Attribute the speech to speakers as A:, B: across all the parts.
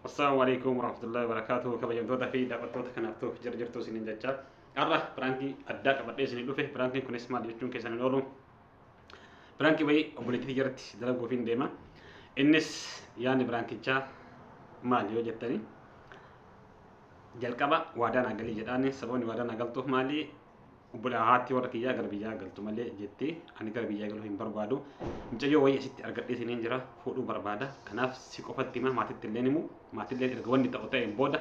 A: Assalaamu alaikum warahmatullahi wabarakatuh. Kabajamtoota fi daawwattoota kanaaf ta'uuf jira jirtu isiniin jecha. Har'a piraankii addaa qabadhee isinii dhufe. Piraankiin kunis maal jechuun keessan hin oolu. Piraankii wayii obboleettii jalatti dalaguuf hin deema. Innis yaadni piraankichaa maal yoo jettani, jalqaba waadaa naa galii jedhaani. Sababni waadaa naa galtuuf maali? Obbolee haati warra kiyyaa gara biyyaa galtu malee jetti. Ani gara biyyaa galuu hin barbaadu. Mucayyoo wayii asitti argadhee isiniin jira, fuudhuu barbaada. Kanaaf si qofatti hima, maatitti illee himu. Maatillee erga wanni ta'u ta'een booda,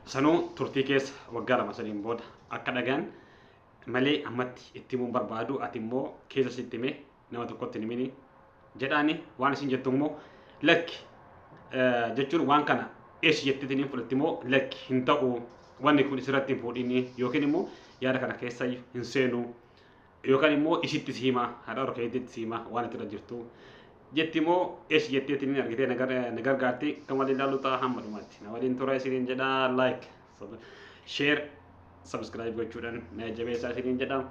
A: sanuu turtii keessa waggaa 2-3 booda akka dhagaan malee ammatti itti himuu hin barbaadu. Ati immoo keessa sitti hime nama tokkotti hin himini jedhaani. Waan isin jettu immoo lakki jechuun waan kana eessi jetteetiin hin fudhatti immoo lakki hin ta'u, wanni kun isirratti hin fuudhini yookiin immoo yaada kana keessa hin seenu yookaan immoo isitti si hima, haadha warra keetitti si hima waan itti irra jirtu jetti immoo eessi jetteetiin hin argitee na gargaarti. Kan waliin ilaallu ta'a hamma dhumaatti. Na waliin tura isiniin jedha. Like, share, subscribe gochuudhaan na jabeessaa isiniin jedha.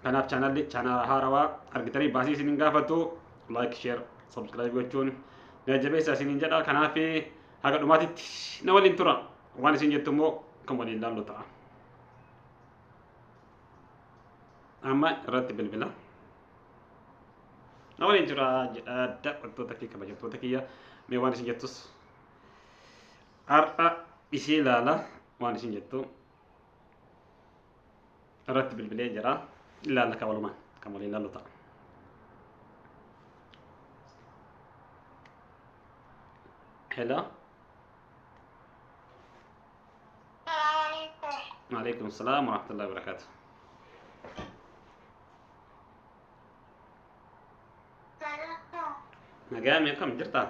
A: Kanaaf chaanalli chaanaala haarawaa argitanii baasii isiniin gaafatu, like, share, subscribe gochuun na jabeessaa isiniin jedha. Kanaaf haga dhumaatitti na waliin tura. Waan isin jettu immoo kan waliin ilaallu ta'a. Amma irratti bilbila. Na waliin jira jedha daawwattoota kiyya, kabajamtoota kiyya. Mee waan isin jettus har'a isii ilaala, waan isin jettu irratti bilbilee jira. Ilaalla kan walumaan kan waliin ilaallu ta'a. Hello.
B: Assalamualaikum.
A: Waalaikum salaam warahmatullahi wabarakatuh.
B: Salam.
A: Nagaa mee, akkam jirta?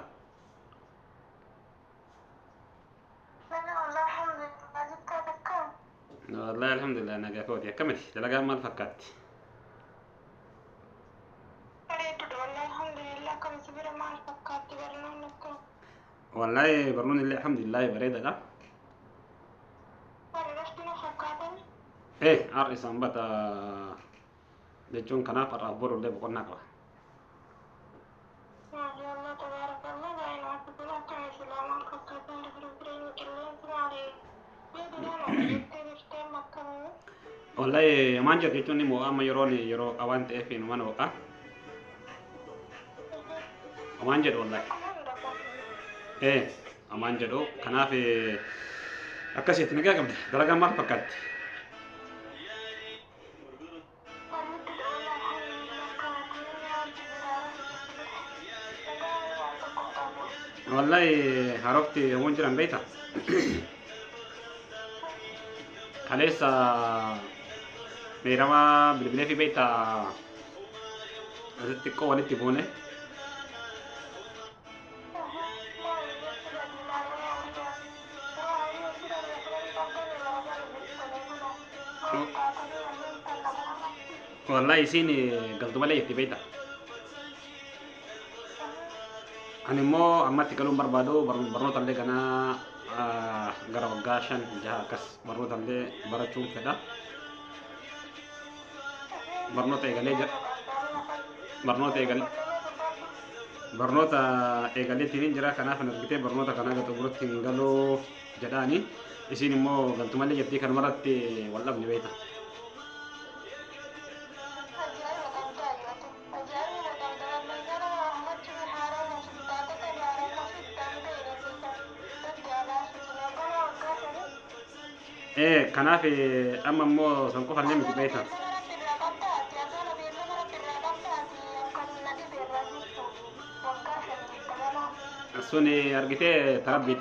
B: Mana Allah, alhamdulillah, jirta akkam?
A: Wallahi alhamdulillah, nagaa kooti. Akkamiti? Dalagaan maal fakkaatti?
B: Bareeduudha wallahi, alhamdulillah. Akkam si bira maal fakkaatti barnoonni akkam?
A: Wallahi barnoonni illee alhamdulillah bareedaadha.
B: Warra na fakkaatan?
A: Har'i sanbata jechuun kanaaf har'aaf boru illee boqonnaa qaba.
B: Maashaallah, tabaarakallah, baay'ee namatti tola. Akkam islaa maal fakkaatan jiru jireenya qilleensi maali? Yoo duraan jettee jirtee amma akkamii?
A: Wallahi maan jedhu jechuun immoo amma yeroon yeroo waan ta'eef numan ho'a. Waan jedhu wallahi.
B: Akkuma hunda kun.
A: Amaan jedhu kanaaf akkasitti nagaa qabda. Dalagaan maal fakkaatti?
B: Bareeduudha wallahi, alhamdulillah. Akkamatti nyaanni biraa? Nagaa waan tokko hin qabu.
A: Wallahi harofti homuun jiran beekta. Kaleessa meeramaa bilbilee fi beekta asitti xiqqoo walitti buune. Wallahi isiin galtu malee jetti beekta. Ani immoo ammatti galuun barbaadu, barnoota illee ganaa gara waggaa 5-6 akkas barnoota illee barachuun fedha. Barnoota eegalee jira. Barnoota eegaleetiin hin jira, kanaaf hin argitee barnoota kana haga xumurutti hin galuu jedhaani. Isiin immoo galtu malee jettii, kanumarratti wal dhabne beekta. Kanaaf amma immoo san qofa illee miti beekta. Sun argitee tarabbii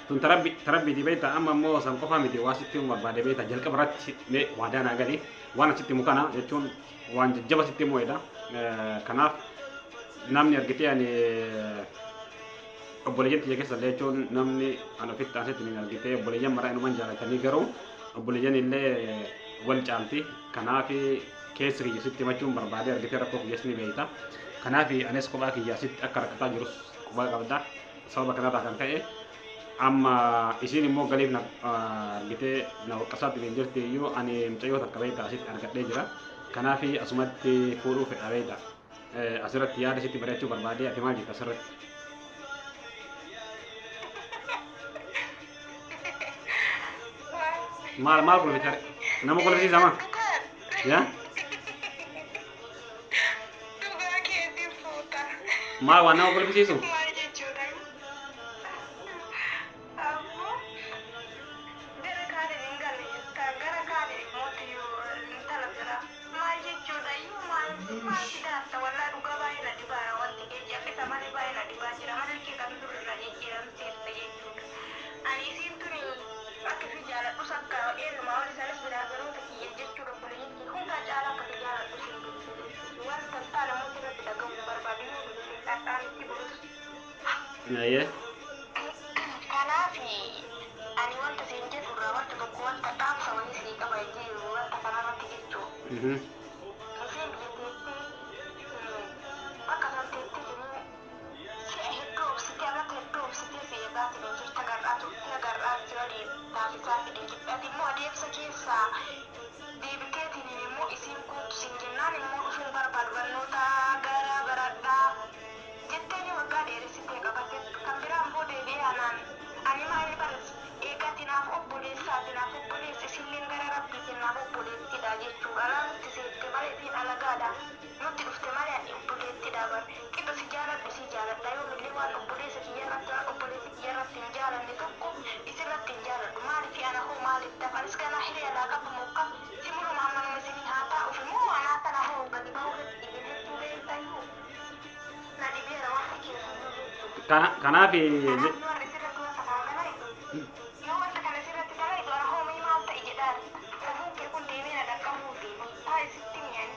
A: tun tarabbi tarabbiiti beekta. Amma immoo san qofa miti, waa sitti himu barbaade beekta. Jalqaba irratti mee waadaa naa gali. Waan asitti himu kana jechuun waan jajjaba sitti himu jedha. Kanaaf namni argitee ani obboleeyyan tiyya keessa illee jechuun namni ani ofitti aansetti ni argitee obboleeyyan maraa inuman jaalatanii, garuu obboleeyyan illee wal caalti. Kanaaf keessa kiyya sitti himachuun barbaade, argitee rakkoo kiyyas ni beekta. Kanaaf anis kophaa kiyya asitti akka rakkataa jirus quba qabda. Sababa kanarraa kan ka'e amma isiin immoo galiif na argitee na waqqasaatti hin jirti iyyuu. Ani mucayyoo takka beekta asitti argadhee jira. Kanaaf asumatti fuudhuu fedha beekta. Asirratti yaada sitti mari'achuu barbaade, ati maal jetta asirratti? Maal maal kolfita? Nama kolfisiisa maa? Yaa?
B: Dhugaa keetii fuuta.
A: Maal waan nama kolfisiisu?
B: Maal jechuudha? Ammoo gara kaaniin hin galle jettaa gara kaaniin immoo intala bira. Maal jechuudha iyyuu maal maal fidaarta wallaa dhugaa baay'ee na dhibaara wanti kee jal'isa malee baay'ee na dhibaa jira malee kee kan dur irraa jijjiiramteetta jechuudha. Ani isiin tuni akka si jaaladhus akka eenyumaa ol isaanis biraa garoota kiyya jechuudha obboleeyyiin kee hundaa caalaa akka si jaaladhu siin beeksise. Wanta hin taane immoo sirratti dhaga'uu hin barbaadu yoo dhadhaan itti godhus.
A: Ayyee.
B: Kanaaf ani wanta siin jedhu irraa wanta tokko wanta dhaamsa wayii sii qaba jiru wanta kanarratti jechuudha. Isheen biyya teettee bakka san teettee jiruu si'a hedduu obsitee amata hedduu obsitee si eegaa hin jirta gar'aa turtee gar'aa si waliin taasisaa fidin jirti. Ati immoo adeemsa keessaa deebiteetiin immoo isiin kootu siin jennaan immoo dhufuun barbaadu barnoota gara baradhaa jettee waggaa dheeressitee qabatte kan biraa immoo deebi'ee anaan ani maal baras eegatti naaf obboleessaati naaf obboleessi isilleen gara rabbiitiin naaf obboleettidha jechuudha. Anaa nutti seette malee isiin alagaadha nutti dhufte malee ani obboleettidha bar qixa si jaaladhu si jaaladha yoomillee waan obboleessa kiyya irratti waan obboleessi kiyya irratti hin jaalanne tokko isirratti hin jaaladhu maaliif ana hoo maaliif tafa anis ganaa hiree alaa qabu mokka si muluma ammanuma isinii haa taa'uuf immoo anaa tana hoo gadi ba'uu hedduu beektayyuu na dhibeera wanti keessa jechuudha.
A: Kanaaf
B: Kanaaf warri sirratti wanta kana dalagdu yoo wanta kana sirratti dalagdu ana hoomii maal ta'e jedhaan safuun kee kun deemee na dhaqqabuu deema taa isitti mi'an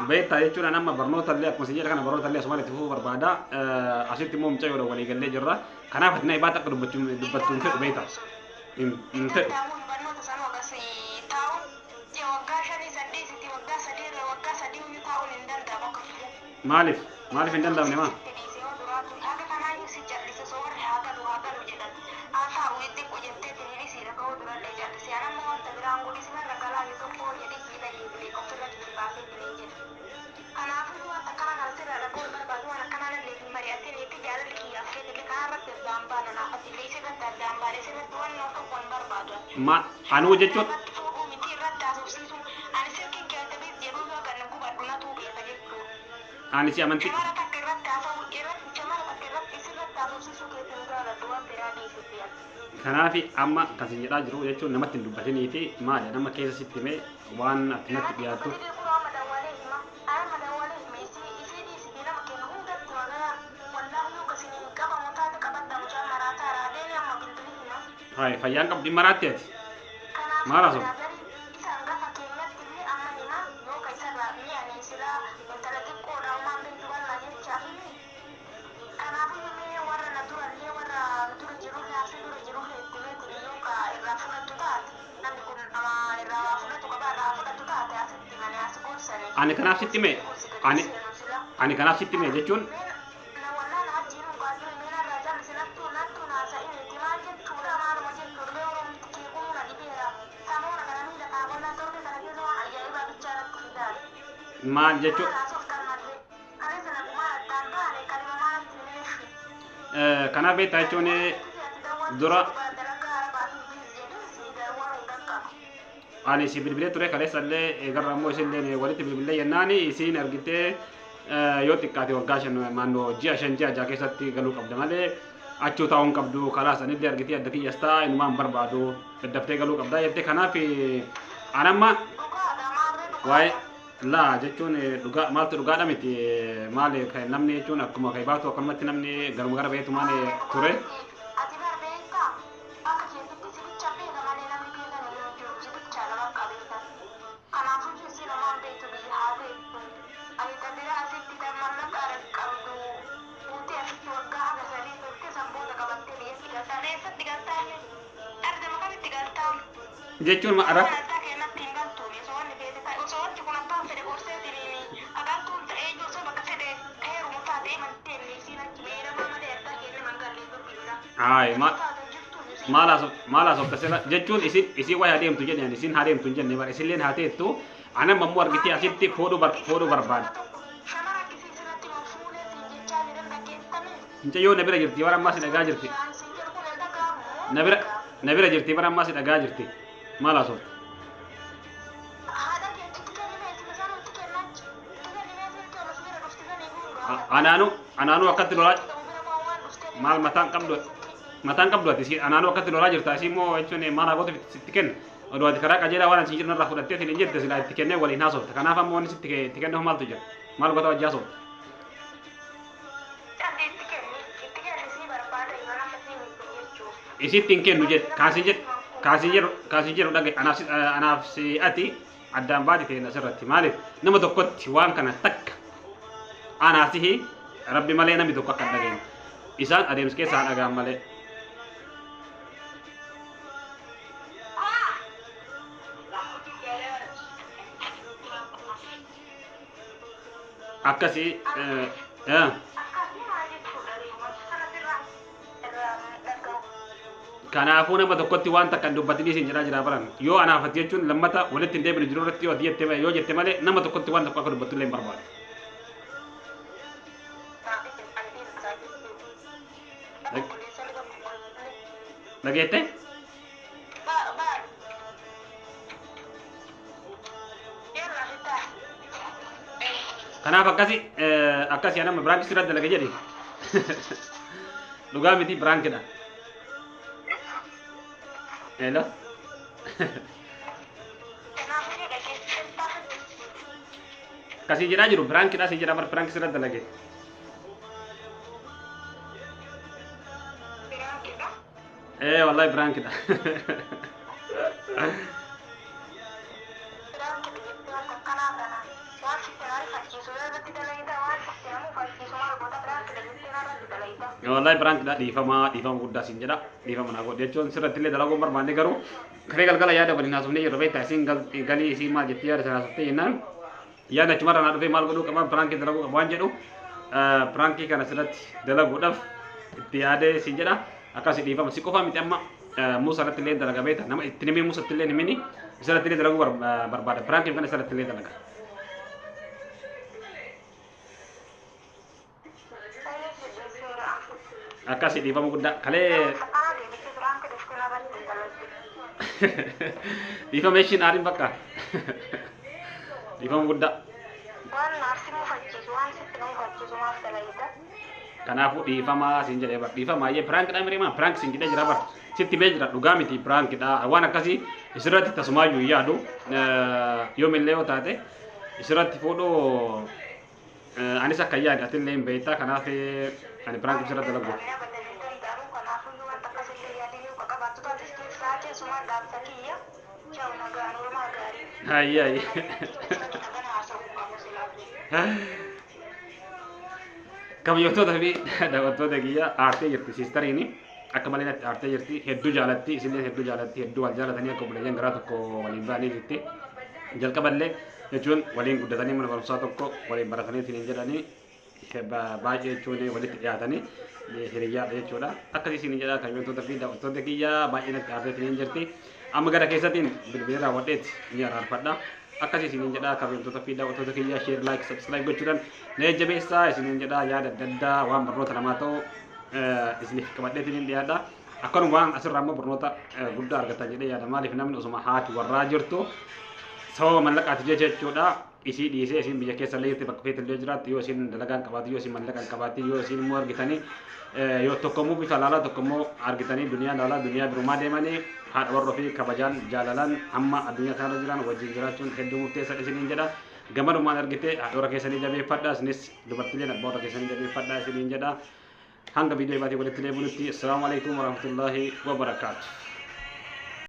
A: beektaa jechuudha nama barnoota illee akkuma isin jedha kana barnoota illee asumaan itti fufuu barbaada. Asitti immoo mucayyoodha walii gallee jirra. Kanaaf ati na ibaata akka dubbattu hin fedhu beektaa. Hin fedhu.
B: Danda'amuun barnoota sana akkas taa'uun waggaa shanii saddeetitti waggaa sadii waggaa sadii iyyuu taa'uun hin danda'amu akka fedhu.
A: Maaliif? Maaliif hin danda'amne maa?
B: Haga kanaayyuu si jallise soo warri haa galu haa galu jedhan haa taa'u xiqqoo jettee tiriirii siidha ka'uu durallee jallise an amma wanta biraan godhi simarra galaa tokko jedhee siidha hiiklee ofirratti baasee bilee jedha. Kanaafuu wanta akkana kana sirra dhaga'uu barbaadu waan akkanaa lallee fi mari'attee itti jaalalli kiyyaaf keetillee kanarratti addaan baana naafatti illee isirratti addaan baane isirratti waan tokko hin barbaadu.
A: Ma anuu jechuun
B: Irratti fuudhuu miti irratti haasofsiisuu ani silkiin kee adda beek jedhuu yoo ganna gubadhu natuu beeka jechuudha.
A: ani si amantii
B: Shamara takka irratti haasa'u irratti shamara takka irratti isirratti haasofsiisuu keetiin jaaladhu waan biraa dhiisiti ati.
A: Kanaaf amma kan isin jedhaa jiru jechuun namatti hin dubbatinii fi maali nama keessa sitti himee waan ati natti
B: Namatti
A: dhiyaattuuf
B: dubbatee beeku amma dawwalee hima. Amma dawwalee hima isii dhiisiti nama kennu hundatti magaalaa wallaahi yoo kasiniin hin qabamu taate qabadha mucaa maraataa raadeen amma bilbilii hima.
A: Hayi fayyaan qabdi maraatti ati.
B: Kanaafuu
A: Maal haasofta?
B: biraadarii isaan gafa keenyatti illee amma hima yoo ka isarraa mi'anii silaa intala xiqqoodha homaan beektu bal'aa jechaa himi. Kanaafuu mee warra na durallee warra dura jirullee asii dura jirullee itti meetiin yoo ka irraa fudhattu taate namni kun nama irraa waa fudhatu qaba irraa fudhattu taate asitti manii as gorsanii.
A: Ani kanaaf sitti hime ani ani kanaaf sitti hime jechuun
B: Na wallaan wajjin dhugaatii meena irraa jallise nattuu nattuu naasa'iniiti maal jechuudha maaluma jechuudha mee oromti kee kun na dhibeera samoona kana miila kaaballaa torbe kana keessa waan ajaa'ibaa bichaa natti fidaale.
A: Maal jechuun
B: Maal haasoftan mallee kaleessa nagumaan addaan baane kalima maalatti himeeshi.
A: Kanaaf beektaa jechuun dura ani si bilbilee ture kaleessa illee garra immoo isin walitti bilbilee jennaan isiin argitee yoo xiqqaate waggaa 5 maannoo ji'a 5 ji'a 6 keessatti galuu qabda malee achuu taa'uu hin qabdu karaa sanillee argitee adda kiyyastaa inumaan barbaadu daddaftee galuu qabda jettee kanaaf an amma waa'ee laa jechuun dhugaa maaltu dhugaadha miti maali kan namni jechuun akkuma kan baatu akkanumatti namni garuma gara beektu maali ture.
B: Ati bar beektaa akka keessatti si bicha beeka malee namni beekan hin jiru si bicha nama akka beekan. Kanaafuu si namaan beektu biyya haa beektu. Ani tabira asitti tan mallaqa qabdu fuutee asitti waggaa haga sadii turte san booda qabattee biyyatti galtaa. Eessatti galtaa illee? Ardama kamitti galtaa?
A: Jechuun
B: Waan addaa keenyatti hin galtuuni osoo wanni feete ta'e osoo wanti kun abbaan fedhe gorseetiniini agartuun ta'ee iyyuu osoo bakka fedhe heerumu taate imaltee isiin achi beeramaa malee addaa keenya mangallee dubbi bira.
A: Hayi maal maal haasofta sila jechuun isin isin waa adeemtu jedhan isin haa deemtu hin jenne bara isilleen haa teettu anan ammoo argitee asitti fuudhuu barbaada.
B: Shamara akkasii sirratti waan fuulee siin jechaa jiran dhaggeeffatame.
A: Mucayyoo na bira jirti warra ammaa si dhagaa jirti.
B: Aan siin jedhu kun hin dhaga'amu.
A: Na bira Na bira jirti bara ammaa si dhagaa jirti. Maal haasofta?
B: Haadha keetitti kennime isin isaan itti kennachi. Itti kennime isin olas bira dhufti sanii guuraa.
A: Anaanuu akkatti lolaa maal mataan qabdu mataan qabdu ati si anaanuu akkatti lolaa jirta isii immoo jechuun maal haa gootu sitti kenna. Oduu ati karaa qajeelaa waan asiin jiru irraa fudhattee siin hin jette silaa itti kennee waliin haasofta. Kanaaf ammoo wanni sitti itti kennuuf maaltu jira? Maal goota wajji haasofta?
B: Calli itti kenni itti kenni sii barbaada yoo nama sii miti jechuudha.
A: Isitti hin kennu jedhe kaasii jedhu kaasii jedhu kaasii jedhu dhagaye anaaf anaaf si ati addaan baati ta'e asirratti maaliif nama tokkotti waan kana takka anaaf sihi rabbi malee namni tokko akka hin dhageenye isaan adeemsa keessaa dhagaan malee. Akkasii
B: Akkasii maal jechuudha wanta sana sirraa irraa dhaga'u.
A: Kanaafuu nama tokkotti waan takka hin dubbatinii siin jedhaa jira baran yoo anaaf ati jechuun lammata walitti hin deebinu jiru irratti yoo ati jette yoo jette malee nama tokkotti waan tokko akka dubbattu illee hin barbaadu. Dhageette? Kanaaf akkasi akkasi anama biraankii sirratti dalage jedhi. Dhugaa miti biraankidha. Hello? Akkasii jedhaa jiru biraankidha siin jedhaa bar biraankii sirratti dalage. Wallahi biraankidha. Wallahi biraankidha dhiifama dhiifama guddaa siin jedha dhiifama naa godhi jechuun sirratti illee dalaguu hin barbaanne garuu karee galgala yaada waliin haasofnee jirra beektaa isiin galii isii maal jettee yaada sana haasoftee jennaan yaada achumarraa naa dhufee maal godhuu qaba biraankii dalaguu qaba waan jedhu biraankii kana sirratti dalaguudhaaf itti yaadee siin jedha akkasi dhiifama si qofa miti amma Musa irratti illee dalaga beektaa nama itti nimee Musa illee himini isarratti illee dalaguu barbaada biraankii kana isarratti illee dalaga. Akkasi dhiifama guddaa kalee dhiifama ishiin aariin bakka dhiifama guddaa.
B: Waan naarsi mufachiisu waan sitti nu mufachiisu maaf dalagita?
A: Kanaafuu dhiifama siin jedhee bar dhiifama ayyee piraankidha miree piraank siin jedhee jira bar sitti mee jira dhugaa miti piraankidha waan akkasii isirratti tasumaayyuu hin yaadu yoomillee yoo taate isirratti fuudhuu anis akka hin yaadne atillee hin beektaa kanaaf ani piraank isirratti dalagu. Ayyee ayyee. Kabajamtoota fi daawwattoota kiyya aartee jirti siistariini akka malee natti aartee jirti hedduu jaalatti isillee hedduu jaalatti hedduu wal jaalatanii akka obboleeyyan garaa tokko waliin ba'anii jirti jalqaballee jechuun waliin guddatanii mana barumsaa tokko waliin baratanii ittiin jedhanii baay'ee jechuun walitti dhiyaatanii hiriyyaadha jechuudha akkasii isin jedha kabajamtoota fi daawwattoota kiyya baay'ee natti aartee ittiin jirti amma gara keessattiin bilbila raawwadheeti ni araarfadha. Akkasii isiniin jedha kabajamtoota fi daawwattoota kiyya share like subscribe gochuudhaan na jajjabeessaa isiniin jedha yaada adda addaa waan barnoota namaa ta'u isiniif qabadhee isiniin dhiyaadha. Akkanuma waan asirraa immoo barnoota guddaa argatan jedhee yaada maaliif namni osuma haati warraa jirtu sababa mallaqaatiif jecha jechuudha isii dhiisee isiin biyya keessa illee jirti bakka feete illee jiraatti yoo isiin dalagaa hin qabaatin yoo isiin mallaqa hin qabaatin yoo isiin immoo argitanii yoo tokko immoo bifa laalaa tokko immoo argitanii duniyaa laalaa duniyaa birumaa deemanii haadha warra ofii kabajaan jaalalaan hamma addunyaa kanarra jiran wajjin jiraachuun hedduu murteessaadha isiniin jedha. Gamanumaan argite haadha warra keessanii jabeeffadha isinis dubartiileen abbaa warra keessanii jabeeffadha isiniin jedha. Hanga viidiyoo baatii walitti deebinutti assalaamu alaikum warahmatullaahi wabarakaatu.